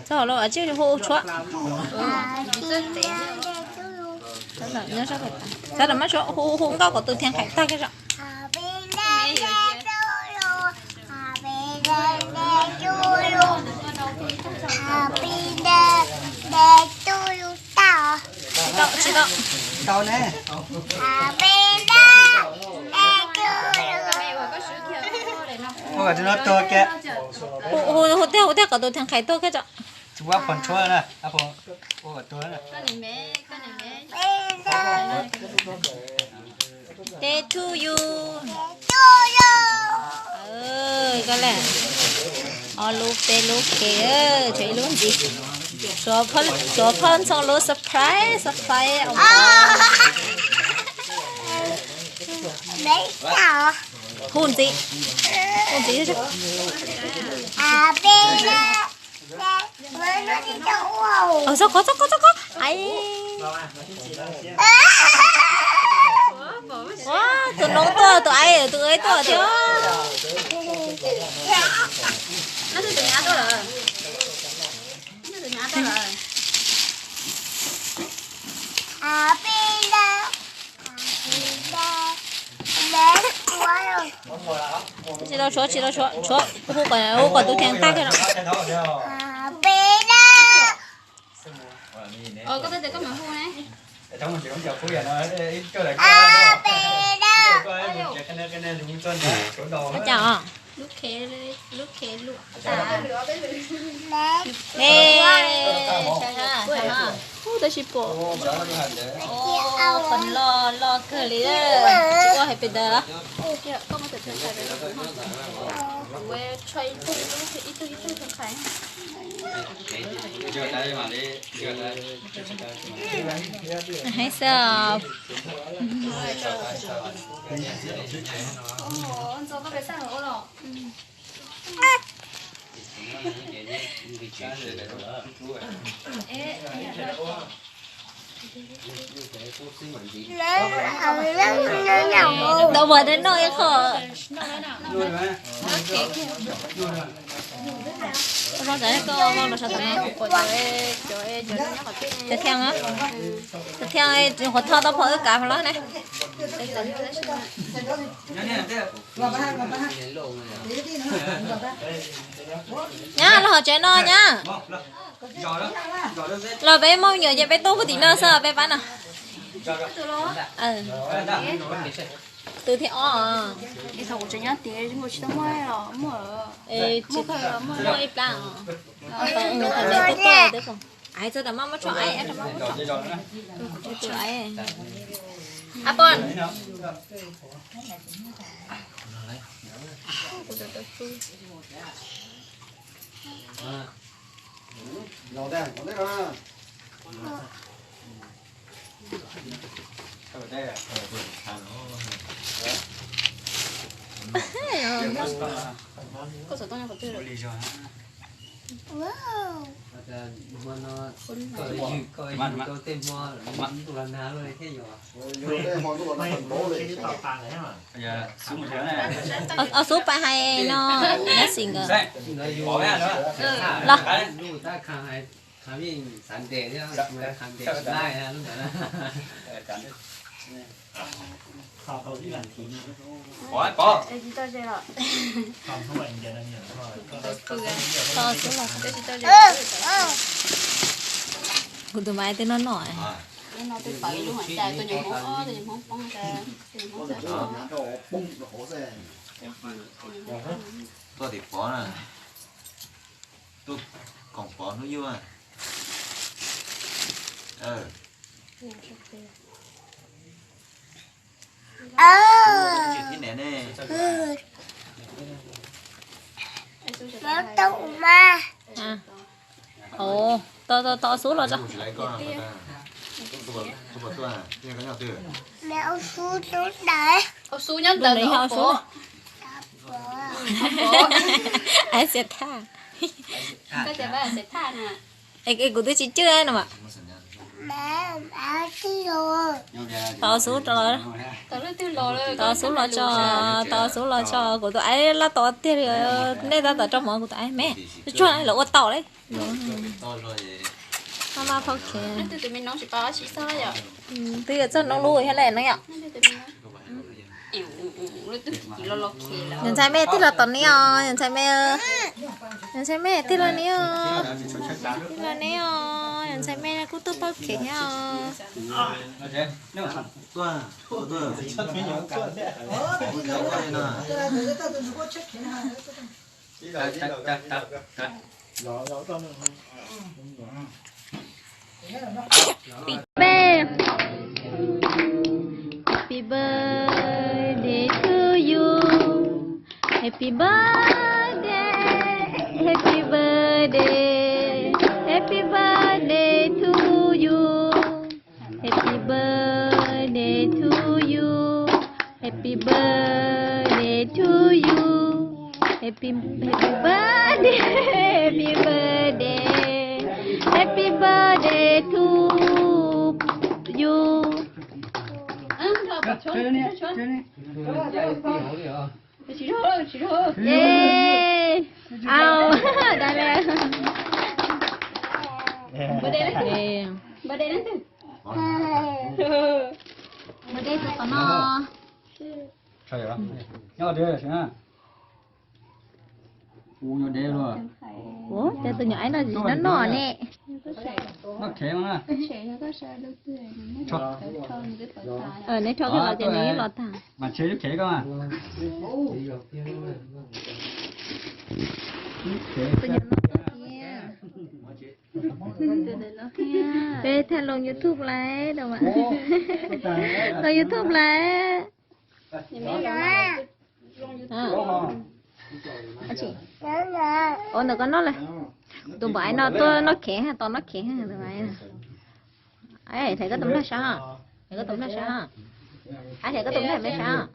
Txog los tsis hu tshuav. Txhob ram mab tshuav, hu hu nkauj kom tus Thiaj Qhais tag kiag zog. Tsis tau, tsis tau. Hu kom tsis no tuag kiag. Hu, hu, hu tiag, hu tiag kom tus Thiaj Qhais tuag kiag tso. Tsis ua pom tshuav na, ua kom tuag na. Death to you. Koj le, ob lub peb lub ke, tshuav ib lub ntxiv. Suav phoj ntxoo lub surprise, surprise. Hu ntxiv, hu ntxiv. Txhob kov, txhob kov, txhob kov. Ai. Ua, tus noob tuaj, tus aiv, tus aiv tuaj thiab. Tsis tau tshuav, tsis tau tshuav, tshuav, hu kom, hu kom tus Thiaj tag kiag no. Ua cas os? Tab sis pom qhov loj loj kawg li, tsis ua hais pes ntawd. Heev xwb. Tau muab noj ib qho. Tus Thiaj, Tus Thiaj, qhuav tho tau phom wb kav los ne. Nyab, los hauv tsev no nyab. Los peb muaj me nyuam ces peb tuaj puag tim no xwb, peb pab no. Tus thib ob. Muaj ib plab. Hais txog tam mab muab tshuav, ai, tam mab muab tshuav. A pon. Koj xov tooj nyob qhov twg? Ob xub pais hais no, nyob xis nkawd los. Kuv tus maiv twb noj noj. Tuaj tim pov na. Tuaj koom pov hnub yuaj. Thib ne ne. Tau, tau, tau xub los tso. Xub nyob ntawd, xub. Ai, xiav thaj. Es kuv twb tsis cwj no mas. Tau xub rau, tau xub los tso, tau xub los tso kuv tus aib laj tau tiag li. Nej tab tom rau mov kuv tus aib me, tsuag tsuag lawv ua tau li. Maj maj phauj khev. Twb yuav txog noob lub thiab lawm no yom. Yog ntxhais me tig los tom ne os, yog ntxhais me, yog ntxhais me tig los ne os, tig los ne os, yog ntxhais me kuj tuaj phauj khev thiab os. Happy birthday, happy birthday to you, happy birthday, happy birthday, happy birthday to you. Happy birthday to you. Happy birthday to you. Happy, happy birthday, happy birthday, happy birthday to you. Yay. Au, dai le. Birthday tus tom no. Nyob deb na. U nyob deb luaj. Ua cas tus nyuam aib no zim no no ne. Noj khev mas na. Neb rho kiag los ces nws los tag. Mas ntshe lub khev koj mas. Tus nyuam no tiag. Peb thaij loo YouTube lawm, loo YouTube lawm. Ua ntawm koj noj lawm. Tus npawg aib no tuaj noj khev, tos noj khev. Thaiv koj tus nplag sab, thaiv koj tus nplag sab, thaiv koj tus nplag me sab.